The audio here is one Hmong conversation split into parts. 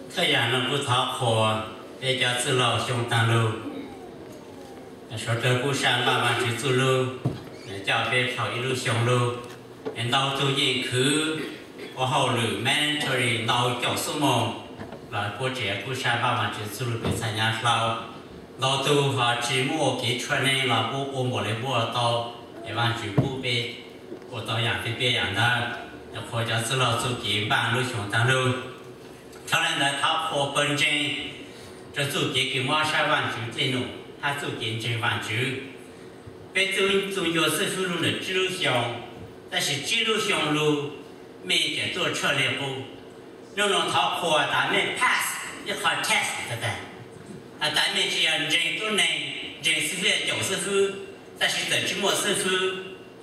Thaj yam no kuv thov qhuas peb cov txwj laug xyoo taag lug, suav dlawg kuj saj npaj Vaajtswv txuj lug, coj peb dhau ib lub xyoo lug, es ntau tug yeej khwv ua hauj lwm mandatory ntau caum xuab moos los puab tseem kuj saj npaj Vaajtswv txuj lug peb txhaj nyav hlau. Ntau tug ho tsi muaj ua kev training los puab ua npaum le puab ua tau, es Vaajtswv pub peb ua tau yaam peb peb yaam ntawd, qhuas cov txwj laug txuj kev npaj lub xyoo taag lug. Dhau le ntawd thov qhuas pawg ntseeg rua txuj kev kws mob sab Vaajtswv dlej num hab txuj kev ntseeg Vaajtswv. Peb txuj ncua xibfwb lug ntawm tsib lub xyoo, tab sis tsib lub xyoo lug mej tseem tuaj tshaj le qub. Nub nua thov qhuas tas mej pass ib qho test tag, has tas mej tsi yog ntseeg tuab neeg, ntseeg xibfwb caum xibfwb, tab sis txawm tsi muaj xibfwb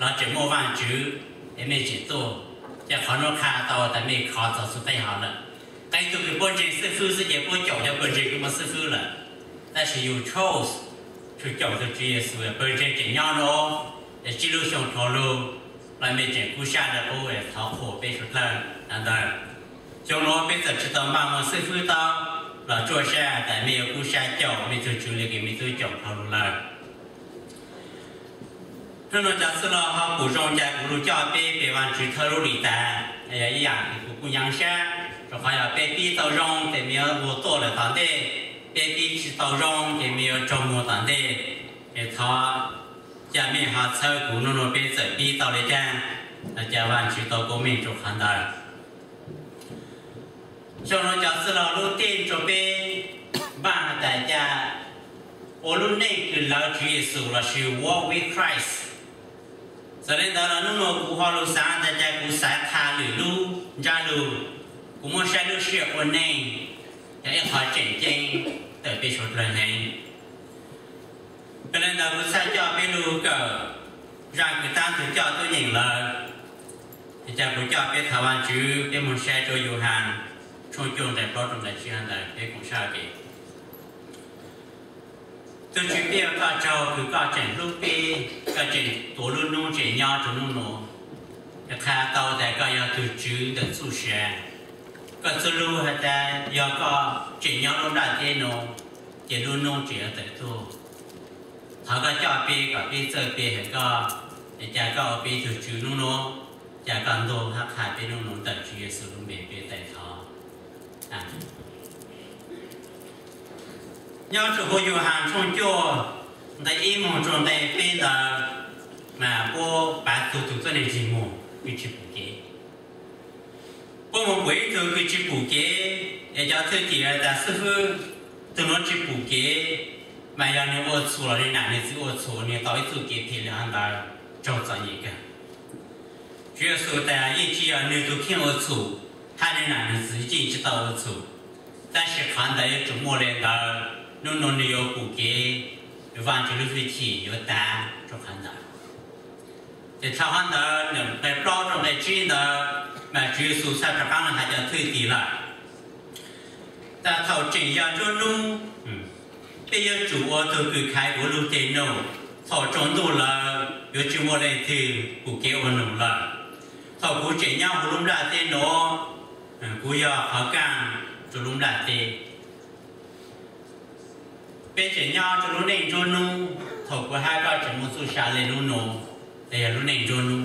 los tseem muaj Vaajtswv, es mej tseem tuaj. Ces qhov nuav qha tau tas mej khov txog txuj qab hov lawm. Qee tug kws puab ntseeg xibfwb xwb ces puab caum cov pawg ntseeg kws muaj xibfwb lawm, tab sis yug chose tshua caum tug Tswv Yexus, pawg ntseeg tseem nyob nuav, es tsib lub xyoo dhau lug los mej tseem kub sab le qub, thov qhuas peb suav dlawg ntawd. Xyoo nuav peb txawm tsi tau npaj muaj xibfwb tau los tsuaj sab tas mej yuav kub sab caum mej tug Tswv le kws mej tub caum dhau lug lawm. Nub nua cov txwj laug ho pum zoo cas kuv lug coj peb pe Vaajtswv thawj lub lis tas, yog ib yaam kws kuv kuj nyaav sab, rua qhov yog peb pib tau zoo ces mej yuav ua tuaj lawm tom ntej, peb pib tsi tau zoo ces mej yuav raug muag tom ntej. Es thov ca mej ho txhawb kuv nub nua peb txawm pib tau le caag, los ca Vaajtswv tau koob meej rua qhov ntawd. Xyoo nuav cov txwj laug lub theme rua peb npaj has tas ca ua lub neej kws lawv Tswv Yexus lossis walk with Christ. Txawm le ntawd los nub nua kuv ho lug xaav tas ca kuv xaav qha lwm lub ntsab lug, kuv muab saib lub sij hawm ua neej yog ib qho tseem ceeb tawm peb suav dlawg heev. Yog le ntawd kuv txhaj coj peb lug kawm zaj kws taab tug coj tuab nyeem lawm. Ces ca kuv coj peb thov Vaajtswv, peb moog saib rua Yauhas tshooj cuaj nqe plaub rua nqe tsib ntawd peb koom sab ke. Tug Tswv, peb ua koj tsaug kws koj tseem hlub peb, koj tseem tuav lub nub tseem nyob rua nub nua. Qha tau tas koj yog tug Tswv ntawm txuj sa. Koj txuj lug has tas yog koj tseem nyob lub nplaj teb nua, ces lub nub tseem yuav tawm tuaj. Thov koj coj peb kom peb txawj pe has koj, es ca koj ua peb tug Tswv nub nua, ca koj ntuag hab qha peb nub nua. Ntawm Tswv Yexus lub npe peb tau thov. Nyob rua huv Yauhas tshooj cuaj nqe ib moog rua nqe peb ntawd, mas puab pav tug tug tuab neeg ntsej muag kws tsi pum kev. Puab moog pum ib tug kws tsi pum kev, es cov thwj tim has tas xibfwb, tug nuav tsi pum kev, mas yog nwg ua txhum los nwg nam nwg txiv ua txhum, nwg tau ib txuj kev phem le hov ntawd, raug txom nyem kawg. Tswv Yexus tas yeej tsi yog nwg tug kheej ua txhum, hab nwg nam nwg txiv yeej tsi tau ua txhum, tab sis qhov ntawd yuav tsum muaj le ntawd, nub nua nwg yuav pum kev, Vaajtswv lub hwj chim yuav tav rua qhov ntawd. Ces dhau qhov ntawd, nqe plaub rua nqe tsib ntawd, mas Tswv Yexus txhaj rov qaab has cov thwj tim lawm tas thaum tseem yog nruab nub, peb yuav tsum ua tug kws khaiv kuv lug teg num. Thaum tsaus ntuj lawm yuav tsi muaj leej twg pum kev ua num lawm. Thaum kuv tseem nyob huv lub nplaj teb nuav, kuv yog qhov kaaj rua lub nplaj teb. Peb tseem nyob rua lub neej nruab nub, thaum kuv hab koj tseem muaj txuj sa le nub nua, yog lub neej nruab nub.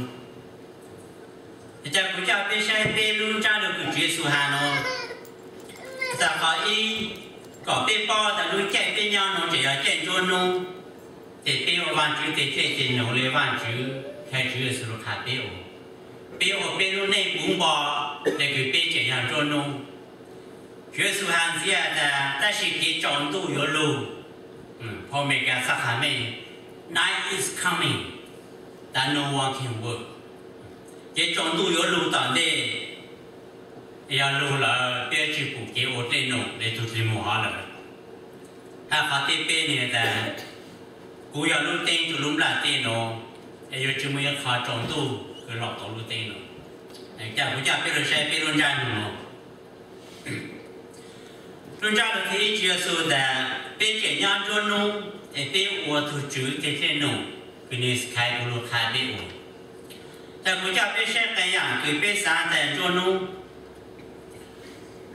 Ces kuv coj peb saib peb lub ntsab lug kws Tswv Yexus has nuav, tas qhov ib, kom peb paub tas lub caij peb nyob nuav tseem yog caij nruab nub, ces peb ua Vaajtswv teg dlej teg num le Vaajtswv, has Tswv Yexus lug qha peb ua. Peb ua peb lub neej puv npo le kws peb tseem yog nruab nub. Tswv Yexus has ntxiv has tas, tab sis kev tsaus ntuj yuav lug. Phau Amelikas txhaj qha mej, night is coming that no one can work. Kev tsaus ntuj yuav lug tom ntej, yog lug lawm peb tsi pum kev ua dlej num le tug dlej num hov lawm. Hab qhov thib peb nwg tas, kuv yog lub teeb rua lub nplaj teb nuav, es yuav tsi muaj ib qho tsaus ntuj kws los tau lub teeb nuav. Ca kuv coj peb lug saib peb lub ntsab lug nuav. Lub ntsab lug thib ib Tswv Yexus tas peb tseem nyob nruab nub es peb ua tug Tswv teg dlej num kws nwg khaiv kuv lug qha peb ua. Cas kuv coj peb saib qee yaam kws peb xaav tas nruab nub,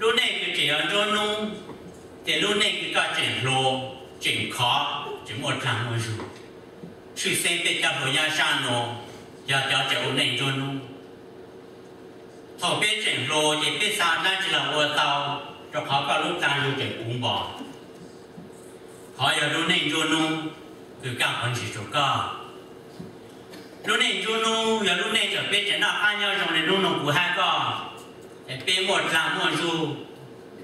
lub neej kws Yog nruab hnub, ces lub neej kws koj tseem hluas, tseem khov, tseem muaj dlaag muaj zug. Tshwj xeeb peb cov hluas nyob saab nuav, yog cov tseem ua neej nruab hnub. Thaum peb tseem hluas ces peb xaav dlaab tsi los ua tau, rua qhov koj lub dlaag zug tseem puv npo. Qhov yog lub neej nruab hnub kws kaaj qhov ntsis rua koj. Lub neej nruab hnub yog lub neej thaum peb tseem noj qaab nyob zoo le nub nua kuv hab koj, es peb muaj dlaag muaj zug,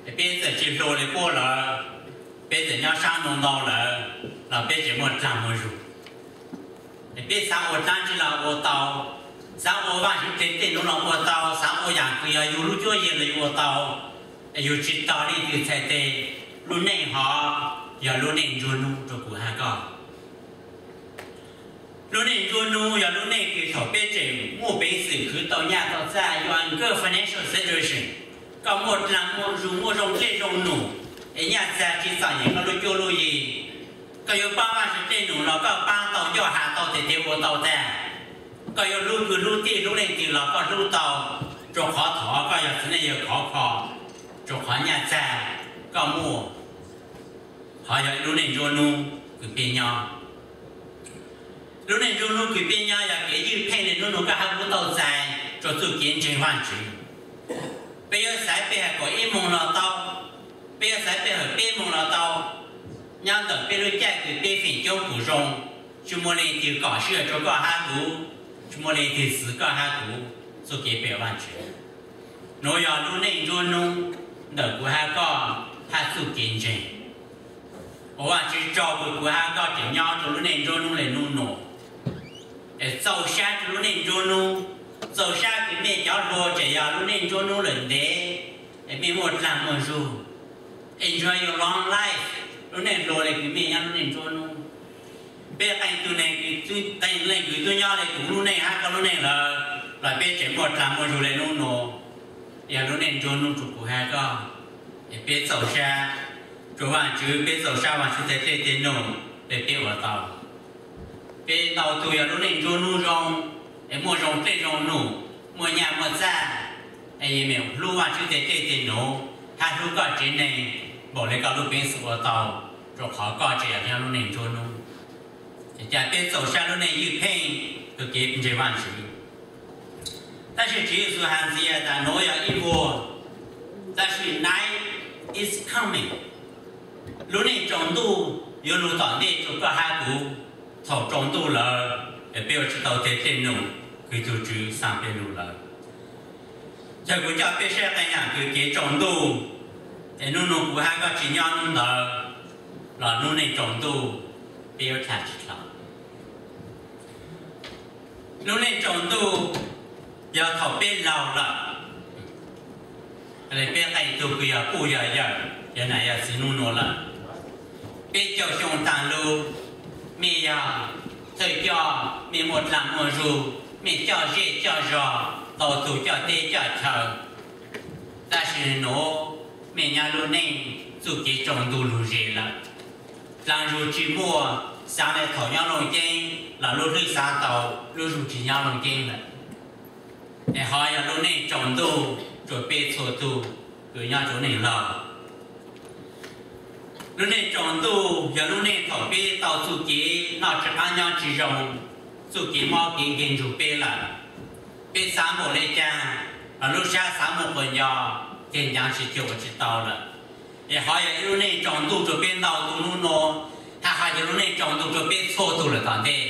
es peb txawm tsi hluas le puab lawm, peb txawm nyob saab nuav ntau lawm, los peb tseem muaj dlaag muaj zug. Es peb xaav ua dlaab tsi los ua tau, xaav ua Vaajtswv teg tej nuav los ua tau, xaav ua yaam kws yog yug lub cuab yig los yug ua tau, es yug tsi tog leej twg txhais teg. Lub neej hov yog lub neej nruab hnub rua kuv hab koj. Lub neej nruab hnub yog lub neej kws thaum peb tseem muaj peev xwm khwv tau nyaj tau txag, your good financial situation, koj muaj dlaag muaj zug, muaj zoo dlej zoo num, es nyaj txag tsi txom nyem koj lub cuab lub yig, koj yuav paab Vaajtswv dlej num los koj paab tau, ncauj has tau, tes tes ua tau tag. Koj yuav hlub kwv hlub tij hlub leej twg los koj hlub tau, rua qhov thaum koj yog txiv neej yawg khov kho, rua qhov nyaj txag koj muaj. Hov yog ib lub neej nruab hnub kws peb nyob. Lub neej nruab hnub kws peb nyob yog kev ywj pheej le nub nua koj hab kuv tau txais rua txuj kev ntseeg Vaajtswv. Peb yuav xaiv peb has kaum ib moos los tau, peb yuav xaiv peb has peb moos los tau. Nyob ntawm peb lub caij kws peb feem coob pum zoo, tsi muaj leej twg kom sij hawm rua koj hab kuv, tsi muaj leej twg txwv koj hab kuv txuj kev pe Vaajtswv. Nuav yog lub neej nruab hnub ntawm kuv hab koj hab txuj kev ntseeg. Ua Vaajtswv tsaug kws kuv hab koj tseem nyob rua lub neej nruab hnub le nub nua. Es txaus sab rua lub neej nruab hnub, txaus sab kws mej cov hluas tseem yog lub neej nruab hnub lawm ntev, es mej muaj dlaag muaj zug. Enjoy your long life, lub neej hluas le kws mej nyob lub neej nruab hnub. Peb qee tug neeg, qee leej kws tub nyob le kuv lub neej hab koj lub neej lawm, los peb tseem muaj dlaag muaj zug le nub nua. Yog lub neej nruab hnub rua kuv hab koj, es peb txaus sab rua Vaajtswv, peb txaus sab Vaajtswv txhais tes tej num le peb ua tau. Peb ntau tug yog lub neej nruab hnub zoo, es muaj zoo dlej zoo num, muaj nyaj muaj txag, es yeej meem hlub Vaajtswv txhais tes tej num, hab hlub koj tsev neeg npaum le koj lub peev xwm ua tau, rua qhov koj tseem yog nyob lub neej nruab hnub. Es cas peb txaus sab lub neej ywj pheej rua kev ntseeg Vaajtswv. Tab sis Tswv Yexus has ntxiv tas nuav yog ib vuag, tab sis night is coming. Lub neej tsaus ntuj yuav lug tom ntej rua koj hab kuv. Thaum tsaus ntuj lawm, es peb ua tsi tau txhais tes tej num kws tug Tswv xaa peb lug lawm. Yog kuv coj peb saib qee yaam kws kev tsaus ntuj, es nub nua kuv hab koj tsi nyob nub ntawd, los lub neej tsaus ntuj peb yuav dlha tsi dlha. Lub neej tsaus ntuj yog thaum peb laug lawm, le peb qee tug kws yog puj yog yawm, yog nam yog txiv nub nua lawm, peb caug xyoo taag lug, mej yog thawj coj, mej muaj dlaag muaj zug, mej coj zej coj zog, tau tug coj teb coj chaw. Tab sis nuav mej nyob lub neej txuj kev tsaus ntuj lug ze lawm. Dlaag zug tsi muaj, xaav le thaum nyob Looj Ceeb los lub hlwb xaav tau, lub zug tsi nyob Looj Ceeb lawm. Es hov yog lub neej tsaus ntuj rua peb txhua tug kws nyob rua neej laug. Lub neej tsaus ntuj yog lub neej thaum peb tau txuj kev noj tsi qab nyob tsi zoo, txuj kev mob kev nkeeg nrug peb lawm. Peb xaav npaum le caag los lub sab xaav muaj quas nco, ces ncaav tsi cuag ua tsi tau lawm. Es hov yog ib lub neej tsaus ntuj rua peb ntau tug nub nua, hab hov yog lub neej tsaus ntuj rua peb txhua tug lawm tom ntej.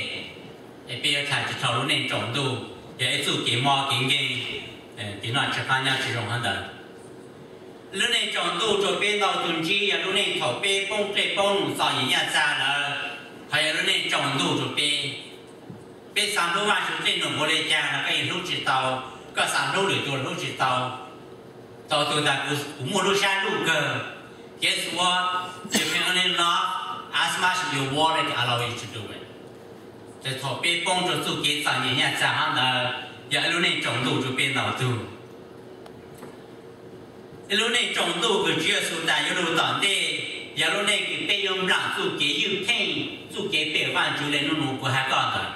Es peb yuav dlha tsi dlha lub neej tsaus ntuj, yog ib txuj kev mob kev nkeeg, kev noj tsi qab nyob tsi zoo hov ntawd. Lub neej tsaus ntuj rua peb ntau tug ntsib yog lub neej thaum peb poob dlej poob num txom nyem nyaj txag lawm, hov yog lub neej tsaus ntuj rua peb. Peb xaav hlub Vaajtswv dlej num npaum le caag los koj yeej hlub tsi tau, koj xaav hlub lwm tug hlub tsi tau. Tau tug tas kuv muaj lub sab luj kawg, guess what, you can only love as much as your wallet allow you to do it. Ces thaum peb poob rua txuj kev txom nyem nyaj txag hov ntawd, yog ib lub neej tsaus ntuj rua peb ntau tug. Ib lub neej tsaus ntuj kws Tswv Yexus tas yuav lug tom ntej, yog lub neej kws peb yuav nplaam txuj kev ywj pheej, txuj kev pe Vaajtswv le nub nua kuv hab koj ntawd.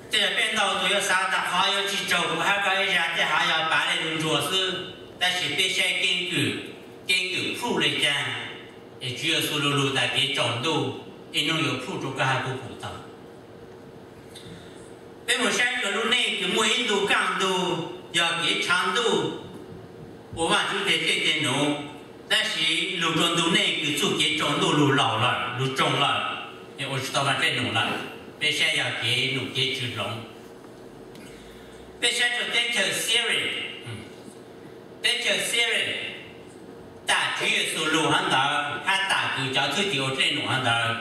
Tej yog peb ntau tug yuav xaav tas qhov yuav tsi tsaug kuv hab koj ib zag, tej hov yog pav le lug ntsuag xwb. Tab sis peb saib keeb kwm, keeb kwm plhuj li cas, es Tswv Yexus lug lug tas kev tsaus ntuj ib hnub yuav plhuj rua koj hab kuv pum tau. Peb mus saib rua lub neej kws muaj ib ntu kaj ntug yog kev tshav ntuj ua Vaajtswv teg dlej teg num, tab sis lug rua ntu neej kws txuj kev tsaus ntuj lug laus lawm, lug tsaus lawm, es ua tsi tau Vaajtswv dlej num lawm. Peb saib yog kev num kev tswv hloov. Peb saib rua teb chaws Syria, teb chaws Syria, tam Tswv Yexus lug hov ntawd hab tam kws cov thwj tim ua dlej num hov ntawd,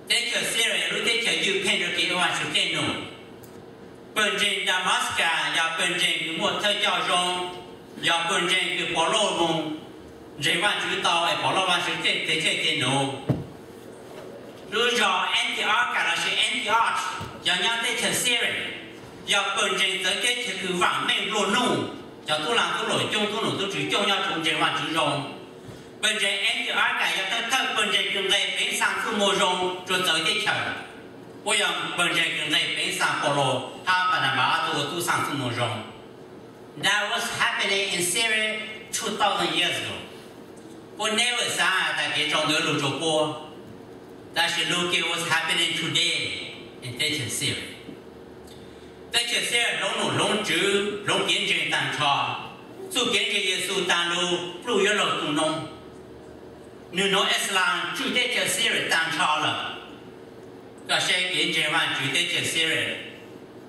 teb chaws Syria yog lub teb chaws ywj pheej rua kev ua Vaajtswv dlej num. Pawg ntseeg Damascus yog pawg ntseeg kws muaj thawj coj zoo, yog pawg ntseeg kws Paulus moog ntseeg Vaajtswv tau es Paulus Vaajtswv teg dlej teg num. Lub zog Antioch lossis Antioch yog nyob teb chaws Syria, yog pawg ntseeg txawv teb chaws kws vaam meej nplua nuj, cov tub laag tub luam coob, tub num tub tswv coob nyob tau ntseeg Vaajtswv zoo. Pawg ntseeg Antioch yog thawj thawj pawg ntseeg kws nqes peev xaa txuj moo zoo rua txawv teb chaws, puab yog pawg ntseeg kws nqes peev xaa Paulus hab Npananpas ob tug ua tub xaa txuj moo zoo. That was happening in Syria two thousand years ago. Puab never xaav tas kev tsaus ntuj lug rua puab, tab sis look at what's happening today in teb chaws Syria. Teb chaws Syria hloov num hloov tswv, hloov kev ntseeg taag nrho. Txuj kev ntseeg Yexus taag lug pluj yuav luag tu noob. Nwg nuav Islam tswj teb chaws Syria taag nrho lawm. Koj saib kev ntseeg Vaajtswv teb chaws Syria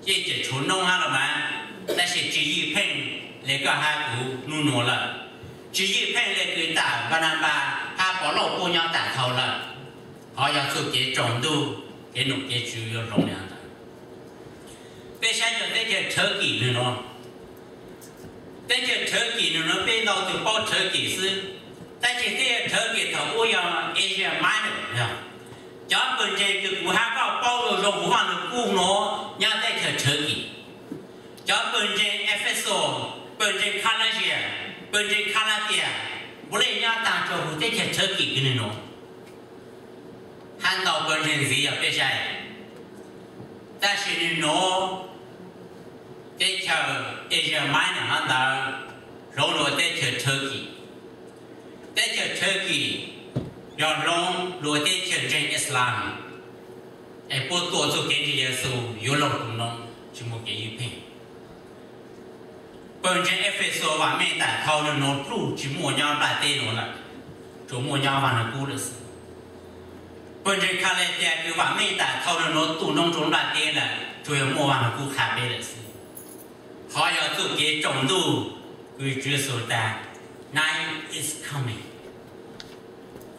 yeej tseem tshuav noob hab los mas, tab sis tsi ywj pheej le koj hab kuv nub nuav lawm. Tsi ywj pheej le kws tam Npananpas hab Paulus puab nyob tas dhau lawm. Qhov yog txuj kev tsaus ntuj, kev num kev tswv yuav hloov le hov ntawd. Peb saib rua teb chaws Turkey nwg nuav. Teb chaws Turkey nwg nuav peb ntau tug paub Turkey xwb, tab sis teb chaws Turkey thaum ub yog Asia Minor, cov pawg ntseeg kws kuv hab koj paub zoo zoo huv Vaaj Lug Kub nuav nyob teb chaws Turkey. Cov pawg ntseeg Ephesus, pawg ntseeg Galatia, pawg ntseeg Galatia, puav leej nyob taag rua huv teb chaws Turkey kws nwg nuav. Hab ntau pawg ntseeg ntxiv yog peb saib, tab sis nwg nuav teb chaws Asia Minor hov ntawd hloov lug ua teb chaws Turkey. Teb chaws Turkey yog hloov lug ua teb chaws ntseeg Islam, es puab tuaj txuj kev ntseeg Yexus yuav luag tu noob tsi muaj kev ywj pheej. Pawg ntseeg Ephesus vaam meej tam dhau nwg nuav pluj tsi muaj nyob nplaj teb nuav lawm, tsuas muaj nyob Vaaj Lug Kub lawm xwb. Pawg ntseeg Galatia kws vaam meej tam dhau nwg nuav tu noob rua nplaj teb lawm, tsuas yog muaj Vaaj Lug Kub qha peb lawm xwb. Qhov yog txuj kev tsaus ntuj kws Tswv Yexus tas, night is coming.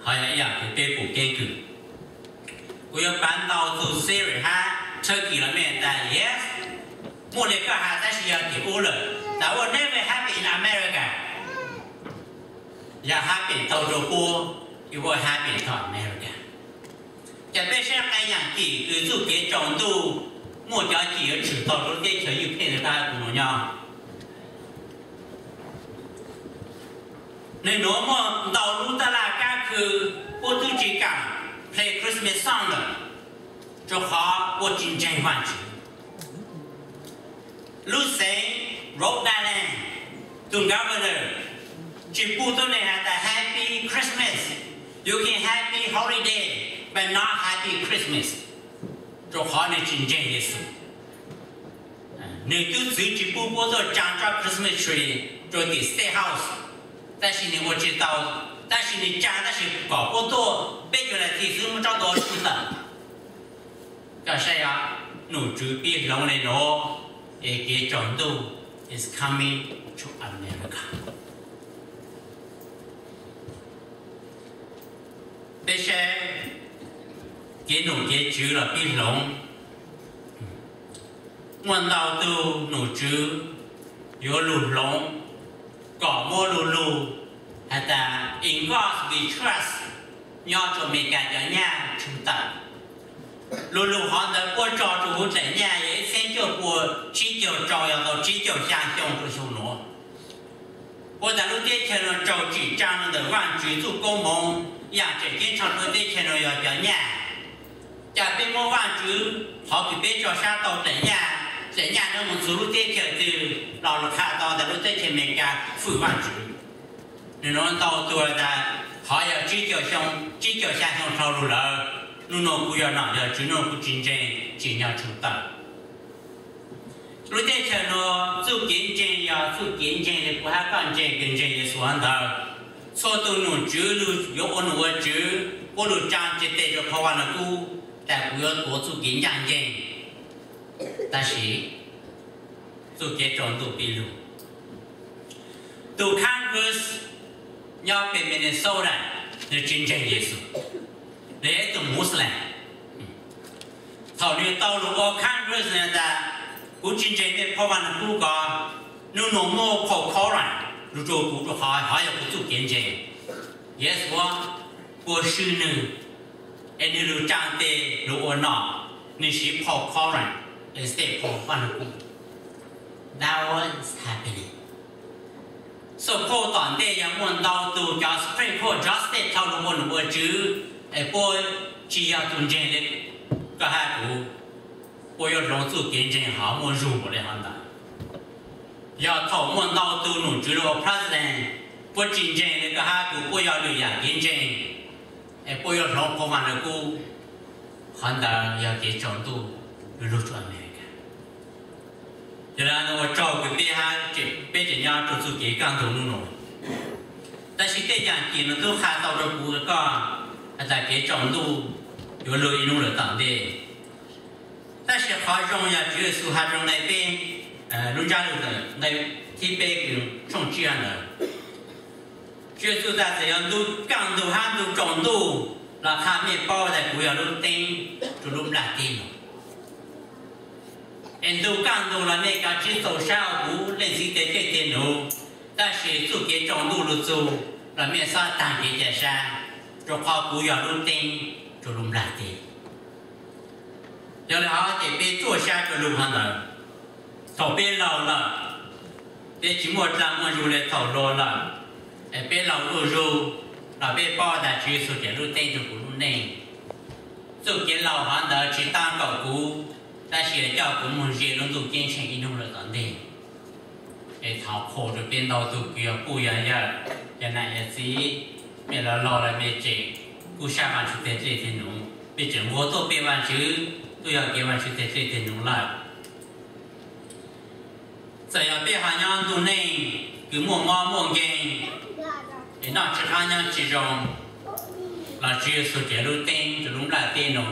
Qhov yog ib yaam kws peb pum keeb kwm. Kuv yuav pav ntau tug Syria hab Turkey los mej tas, yes, muaj le koj has tab sis yog tim ub lawm. That will never happen in America. Yog happen tau rua puab, it will happen to America. Ces peb saib qee yaam cim kws txuj kev tsaus ntuj muaj cov cim yuav tshwm tau rua lub teb chaws ywj pheej le koj hab kuv nuav nyob. Nwg nuav muaj ntau lub taj laj kab khw, puab tub tsi kaam play Christmas song lawm, rua qhov puab tsi ntseeg Vaajtswv. Lub xeev Rhode Island tug governor tsi pub tuab neeg has tas Happy Christmas. You can happy holiday, but not Happy Christmas, rua qhov nwg tsi ntseeg Yexus. Nwg tub txwv tsi pub puab tuaj tsaa tsob Christmas tree rua tim State House, tab sis nwg ua tsi tau, tab sis nwg tsaa tab sis kom puab tuaj peb caug nas this xwb muab tsob tua tsuj tawm. Koj saib os, num tswv pib hloov le nuav, es kev tsaus ntuj is coming to America. Peb saib kev num kev tswv los pib hloov. Muaj ntau tug num tswv yuav lug hloov kom muab lu lug has tas In God We Trust nyob rua Amelikas cov nyaj tshwm tawm. Lu lug hov ntawd puab tso rua huv dlaim nyaj yog ib txheeb cuaj pua tsib caug rau yog tau tsib caug xyaa xyoo rua xyoo nuav. Puab tas lub teb chaws nuav raug tsim tsaa ntawm Vaajtswv txuj koob moov, yaam tseem ceeb tshooj rua teb chaws nuav yog cov nyaj. Cas peb muab Vaajtswv qhov kws peb tso sab tau dlaim nyaj, Ces nyaj no mus txug lub teb chaws twg los lug qha tau tas lub teb chaws Amelikas hwm Vaajtswv. Nwg nuav ntau tug tas qhov yog tsib caug xya xyoo dhau lug lawm, nub nua kuv yog nom yog tswv, nub nua kuv tsis ntseeg tsim nyog tshum tawm. Lub teb chaws nuav txuj kev ntseeg yog txuj kev ntseeg le kuv hab koj ntseeg, kws ntseeg Yexus hov ntawd. Txhua tug nom tswv lug yuav ua nom ua tswv, puab lug tsaa tes rua qhov Vaaj Lug Kub tas kuv yuav tuav txuj kev ncaaj nceeg. Tab sis txuj kev tsaus ntuj pib lug. Tug Congress nyob peg Minnesota, nwg tsis ntseeg Yexus, nwg yog ib tug Muslim. Thaum nwg tau lug ua Congress nwg tas kuv tsis ntseeg mej phoj Vaaj Lug Kub ko, nub nua muab phau Koran lug rua kuv rua qhov hov yog kuv txuj kev ntseeg. Yexus puab swb nwg, es nwg lug tsaa tes lug ua nom, nwg siv phau Koran instead phau Vaaj Lug Kub. That was happening. So phau tom ntej yog muaj ntau tug cov Supreme Court Justice tau lug ua nom ua tswv, es puab tsis yog tug ntseeg le koj hab kuv, puab yuav hloov txuj kev ntseeg hov muaj zug npaum le hov ntawd. Yog thaum muaj ntau tug nom tswv lug ua president, puab tsis ntseeg le koj hab kuv, puab yog lwm yaam kev ntseeg, es puab yuav hloov qhov Vaaj Lug Kub. Qhov ntawd yog kev tsaus ntuj lug rua Amelikas. Yog le ua tsaug kws peb hab peb tseem nyob rua txuj kev kaj ntug nub nua. Tab sis tej yaam kis nuav tub qha tau rua kuv koj has tas kev tsaus ntuj yuav lug ib nub lawm tom ntej. Tab sis qhov zoo yog Tswv Yexus has rua nqe peb, lub ntsab lug nqe thib peb kws tshooj tsib ntawd, Tswv Yexus tas txawm yog ntuj kaj ntug hab ntuj tsaus ntuj los qha mej paub tas kuv yog lub teeb rua lub nplaj teb nuav. Es ntuj kaj ntug los mej kav tsij txaus sab ua kuv leej txiv teg dlej teg num, tab sis txuj kev tsaus ntuj lug txug los mej xob taag kev ca sab, rua qhov kuv yog lub teeb rua lub nplaj teb. Yog le hov ces peb tsuaj sab rua lug hov ntawd. Thaum peb laug lawm, peb tsis muaj dlaa muaj zug le thaum hluas lawm, es peb laug luj zug los peb paub tas Tswv Yexus tseem lub teeb rua kuv lub neej. Txuj kev laug hov ntawd tsis taab kaum kuv, tab sis coj kuv moog ze lub ntuj ceeb tsheej ib nub lawm tom ntej. Es thov qhuas rua peb ntau tug kws yog puj yog yawm, yog nam yog txiv, mej laug laug los mej tseem kub sab Vaajtswv teg dlej teg num, peb tseem nquag tuaj pe Vaajtswv, tuaj yog kev Vaajtswv teg dlej teg num lawm. Txawm yog peb ho nyob ntuj neej kws muaj mob muaj nkeeg, es noj tsis qab nyob tsis zoo, los Tswv Yexus tseem lub teeb rua lub nplaj teb num,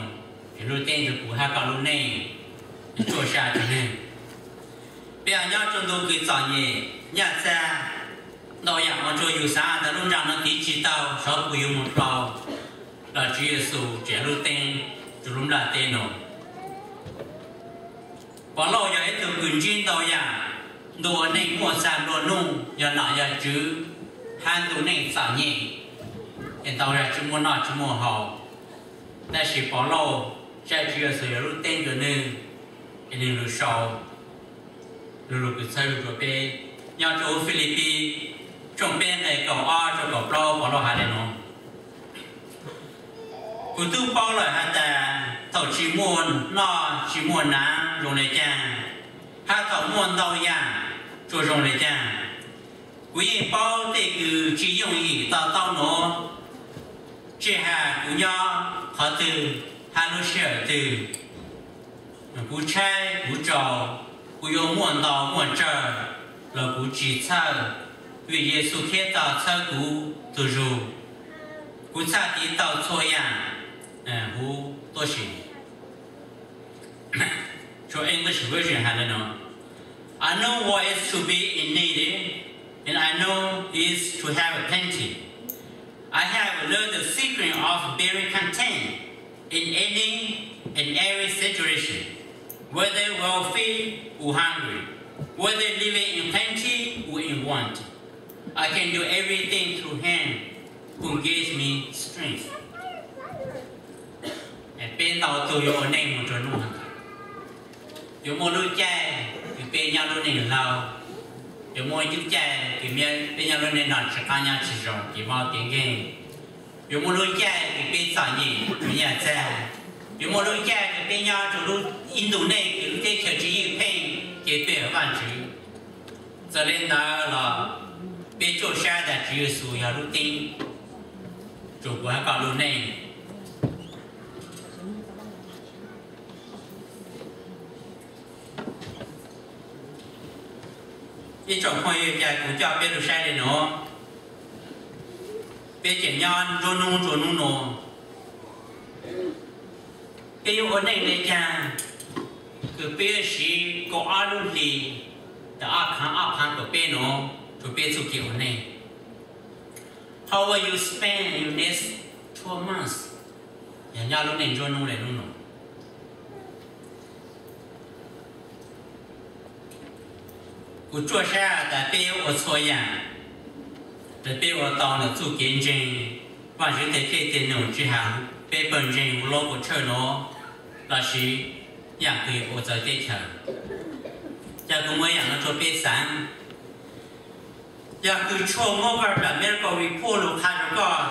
tseem lub teeb rua kuv hab koj lub neej, tsuaj sab rua nwg. Peb ho nyob rua ntu kws txom nyem nyaj txag, ntau yaam ua rua yus xaav tas lub nraag nuav tiv tsis tau, xyov puas yuav moog dlhau, los Tswv Yexus tseem lub teeb rua lub nplaj teb num. Pov Lauj yog ib tug kws ntsib ntau yaam, ntu ua neej muaj txag nplua nuj, yog nom yog tswv, hab ntu neej txom nyem, es ntau yam tsis muaj noj tsis muaj haus. Tab sis Pov Lauj saib Tswv Yexus yog lub teeb rua nwg, es nwg lug sau lug lug kws txhawb lug rua peb. Nyob rua huv Filipis tshooj peb nqe kaum ob rua kaum plaub, Pov Lauj has le nuav: Kuv tub paub lawm has tas thaum tsis muaj noj tsis muaj naav zoo le caag, hab thaum muaj ntau yaam tsuas zoo le caag. Kuv yeej paub tej kws tsis yooj yim to taub nuav, tsis has kuv nyob qhov twg hab lub sij hawm twg. Kuv tshaib kuv tsaus, kuv yuav muaj ntau muaj tsawg los kuv tsis txhawj, vim Yexus Khetos txhawb kuv txhua zug. Kuv txhaj tiv tau txhua yaam huv tuab si. Tshuav English version has le nuav: I know what is to be in need, and I know is to have plenty. I have learned the secret of bearing content in any and every situation, whether wealthy or hungry, whether living in plenty or in want. I can do everything through him who gives me strength. Peb ntau tug yuav ua neej moog rua nub hov ntawd, yuav muaj lub caij kws peb nyob lub neej hlau, yuav muaj lub caij kws peb nyob lub neej no tsis qab nyob tsis zoo, kev mob kev nkeeg. Yuav muaj lub caij kws peb txom nyem, peb nyaj txag. Yuav muaj lub caij kws peb nyob rua lub ib ntu neej kws lub teb chaws tsis yeej pheej, Peb Vajtswv. Txawm li ntawd los peb tsuaj sab tas Tswv Yexus yog lub teeb rau kuv hab koj lub neej. Ib tsoom phooj ywg, cas kuv coj peb lug saib le nuav, peb tseem nyob nruab nub nruab nub nuav, peb yuav ua neej le caag kws peb yuav siv kaum ob lub hlis, tas ob phav ob phav kaum peb nuav rua peb txuj kev ua neej? How will you spend your next twelve months? Yog nyob lub neej nruab nub le nub nuav, kuv tsuaj sab tas peb yuav ua txhua yaam tas peb ua tau ntawm txuj kev ntseeg Vajtswv teg tej teg num, tsi has peb pawg ntseeg hu lob ua tshawj nuav lossis yaam kws ua txawv teb chaws. Yog kuv muaj yaam nuav rua peb xaav, yog kws tshuaj muab koj tas Miracle Report lug qha rua koj,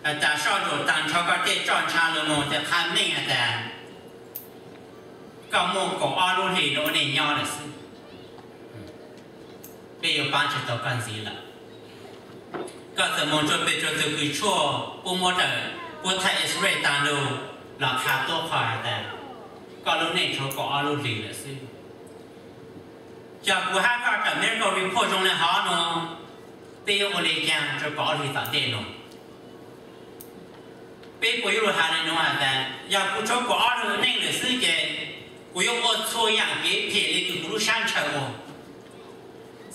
has tas soj ntsuam taag nrho koj tej roj ntsha lug moog tas qha meej has tas koj muaj kaum ob lub hlis nuav ua neej nyob lawm xwb, peb yuav paab tsi tau koj ntxiv lawm. Koj txawm moog rua peg rua tug kws tshuaj puab muab tas, puab thaij X-ray taag lug los qha tuab qho has tas koj lub neej tshuav kaum ob lub hlis lawm xwb. Yog kuv hab koj tas Miracle Report zoo le hov nuav, peb yuav ua le caag rua kaum ob lub hlis tom ntej nuav? Peb puas yuav lug has le nuav has tas yog kuv tshuav kaum ob lub hlis ua neej lawm xwb ces kuv yuav ua txhua yaam kev phem le kws kuv lub sab ntshaw ua.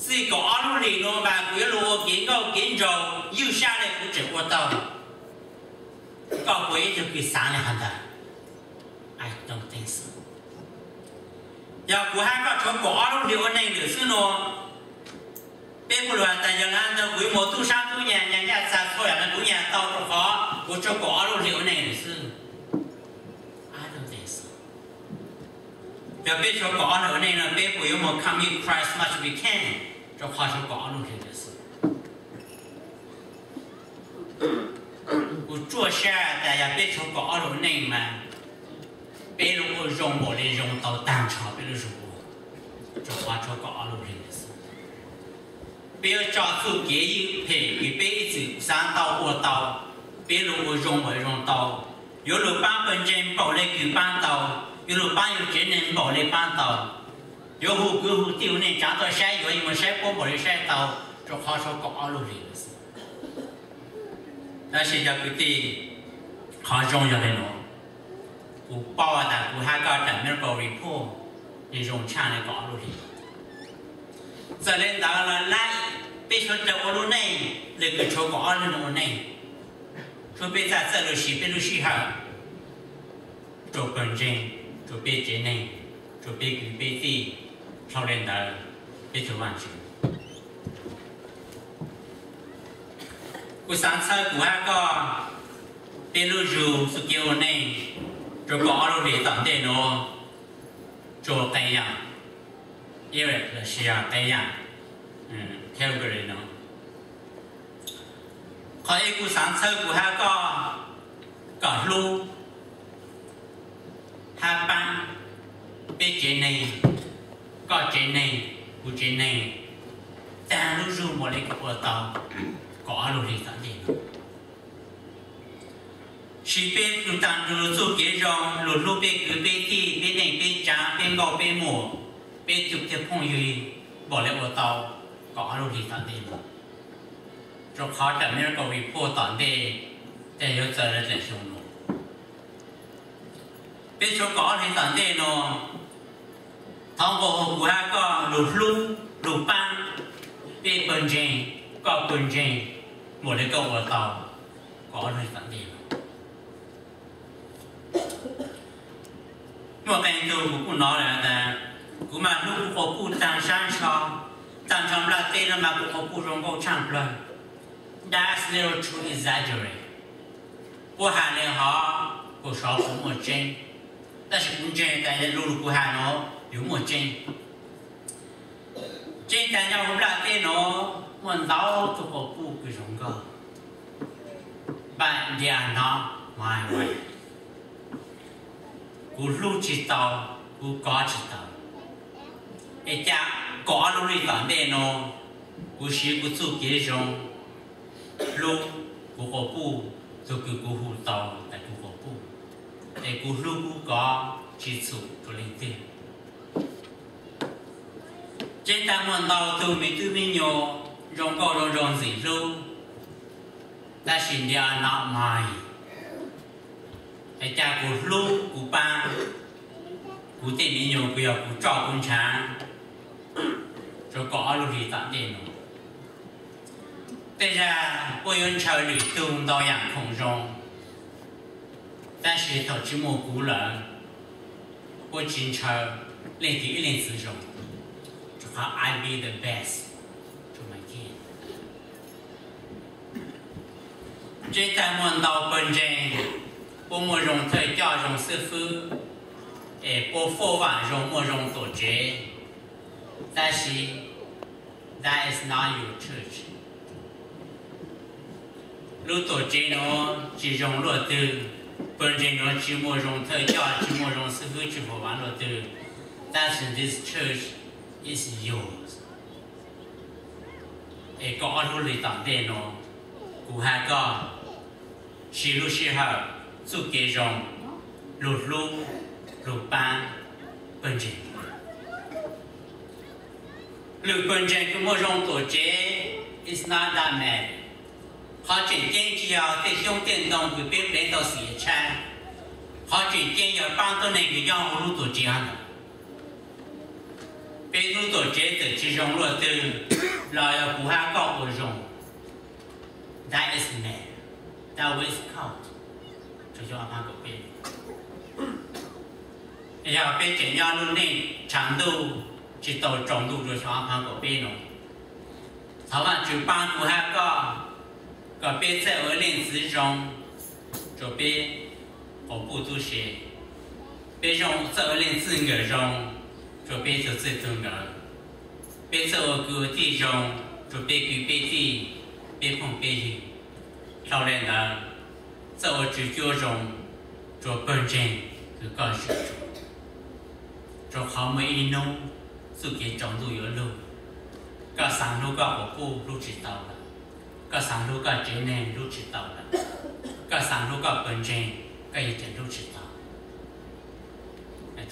Txij kaum ob lub hlis nuav mas kuv yuav lug ua kev nkauj kev nraug ywj sab le kuv tseem ua tau. Koj puas ib tug kws xaav le hov ntawd? Yog kuv hab koj tshuav kaum ob lub hlis ua neej lawm xwb nuav, peb puas lug has tas yog le ntawd kuv yuav moog tub sab tub nyag, nyag nyaj txag txhua yaam le kuv nyag tau rua qhov kuv tshuav kaum ob lub hlis ua neej lawm xwb? Yog peb tshuav kaum ob lub hlis ua neej nuav, peb puas yuav moog come meet Christ much we can rua qhov tshuav kaum ob lub hlis lawm xwb? Kuv tsuaj sab tas yog peb tshuav kaum ob lub hlis ua neej mas peb lug ua zoo npaum le zoo tau taag nrho peb lub zug ua, rua qhov tshuav kaum ob lub hlis lawm xwb. Peb yuav tso txuj kev ywj phem kws peb ib txwm xaav tau ua tau, peb lug ua zoo npaum le zoo tau, yuav lug paab pawg ntseeg npaum le kws paab tau, yuav lug paab yug tsev neeg npaum le paab tau, yuav hu kwv hu tij hu neej tsaav tau saib yuav, yuav moog saib puab npaum le saib tau, rua qhov tshuav kaum ob lub hlis lawm xwb. Tab sis cov kwv tij, qhov zoo yog le nuav, kuv paub tas kuv hab koj tas Miracle Report le zoo tshaj le kaum ob lub hlis. Txawm le ntawd los lab, peb suav dlawg ua lub neej le kws tshuav kaum ob lub hlis ua neej, tshuav peb txhaj txawj lug siv peb lub sij hawm rua pawg ntseeg, rua peb tsev neeg, rua peb kwv peb tij, dlhau le ntawd peb tug Vaajtswv. Kuv xaav txhawb kuv hab koj, peb lub zug txuj kev ua neej rua kaum ob lub hlis tom ntej nuav, rua qee yaam, ib lossis qee yaam, Calgary nuav. Qhov ib, kuv xaav txhawb kuv hab koj kom hlub hab paab peb tsev neeg, koj tsev neeg, kuv tsev neeg, taag lub zug npaum le kws ua tau kaum ob lub hlis tom ntej nuav. Siv peb lug taag nrug txuj kev zoo lug hlub peb kwv peb tij, peb neej peb tsaav, peb nkauj peb muam, peb tug phooj ywg npaum le ua tau kaum ob lub hlis tom ntej nuav. Rua qhov tas Miracle Report tom ntej, tas yuav txawv le dlaim xyoo nuav. Peb tshuav kaum ob hlis tom ntej nuav, thov nqua hu kuv hab koj lug hlub, lug paab peb pawg ntseeg, koj pawg ntseeg, npaum le koj ua tau kaum ob hlis tom ntej nuav. Muaj qee tug kuv kuj nov lawm tas, kuv mas hlub kuv quas puj taag sab ntsho, taag nrho nplaj teb nuav mas kuv quas puj zoo nkauj tshaaj plawg. That's little too exaggerate. Puab has le hov kuv xyov puas muaj tseeb, tab sis kuv ntseeg tas lug lug kuv has nuav yuav muaj tseeb. Tseeb tas nyob huv nplaj teb nuav muaj ntau tug quas puj kws zoo nkauj, but they are not my wife. Kuv hlub tsi tau, kuv kov tsi tau. Es cas kaum ob lub hlis tom ntej no, kuv siv kuv txuj kev zoo hlub kuv quas puj, tug kws kuv hu tau tas kuv quas puj, es kuv hlub kuv kov tsis txhum rua leej twg. Tseeb tas muaj ntau tug me tub me nyuam zoo nkauj zoo nraug ntxim hlub, tab sis they are not mine. Es cas kuv hlub kuv pab kuv tej me nyuam, kuv yog kuv tso kuv ntshav rua kaum ob lub hlis tom ntej no. Tej zag puab yuav ntshaw lwm tug ntau yaam khoom zoo, tab sis thaum tsis muaj kuv lawm, puab tsis ntshaw leej twg ib leej txiv zoo, rua qhov I be the best to my kid. Tseeb tas muaj ntau pawg ntseeg, puab muaj zoo thawj coj zoo xib fwb, es puab foob vaam zoo muaj zoo tuam tsev, tab sis that is not your church. Lub tuam tsev nuav tsis zoo luaj twg, pawg ntseeg nuav tsis muaj zoo thawj coj, tsis muaj zoo xib fwb, tsis foob vaam luaj twg, tab sis this church is yours. Es kaum ob lub hlis tom ntej no, kuv has koj siv lub sij hawm, txuj kev zoo, lug hlub, lug pab pawg ntseeg. Lwm pawg ntseeg kws muaj zoo tuam tsev, it's not that matter. Qhov tseem ceeb tsis yog tej xyoob tej ntoo kws peb pleev tau xiam tshab. Qhov tseem ceeb yog paab tuab neeg kws nyob huv lub tuam tsev hov ntawd. Peb lub tuam tsev txawm tsis zoo luaj twg los yog kuv hab koj ua zoo, that is matter, that will count. Yog peb tseem nyob lub neej tshav ntuj tsis tau tsaus ntuj rua xyoo ob phav kaum peb no, thov Vaajtswv paab kuv hab koj kom peb txawj ua leej txiv zoo rua peb quas puj tub se, peb zoo txawj ua leej txij nkawm zoo rua peb tug txij tug nkawm, peb txawj ua kwv ua tij zoo rua peb kwv peb tij, peb phooj peb ywg. Dlhau le ntawd, txawj ua tswv cuab zoo rua pawg ntseeg kws koj swm tsuas, rua qhov muaj ib hnub txuj kev tsaus ntuj yuav lug, koj xaav hlub koj quas puj hlub tsis tau lawm, koj xaav hlub koj tsev neeg hlub tsis tau lawm, koj xaav hlub koj pawg ntseeg koj yeej tseem hlub tsis tau.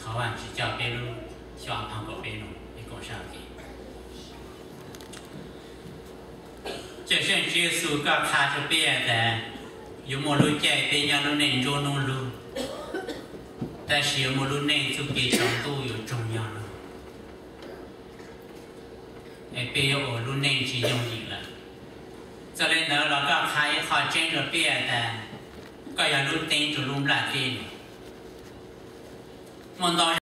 Thov Vaajtswv coj peb lub xyoo ob phav kaum peb no peb koom sab kev. Cawm Seej Tswv Yexus, koj qha rua peb tas yuav muaj lub caij peb nyob lub neej nruab hnub lug, tab sis yuav muaj lub neej txuj kev tsaus ntuj yuav tsaug nyog lug, es peb yuav ua lub neej tsis yooj yim lawm. Txawm le ntawd los koj qha ib qho tseeb rua peb tas koj yog lub teeb rua lub nplaj teb no. Muaj ntau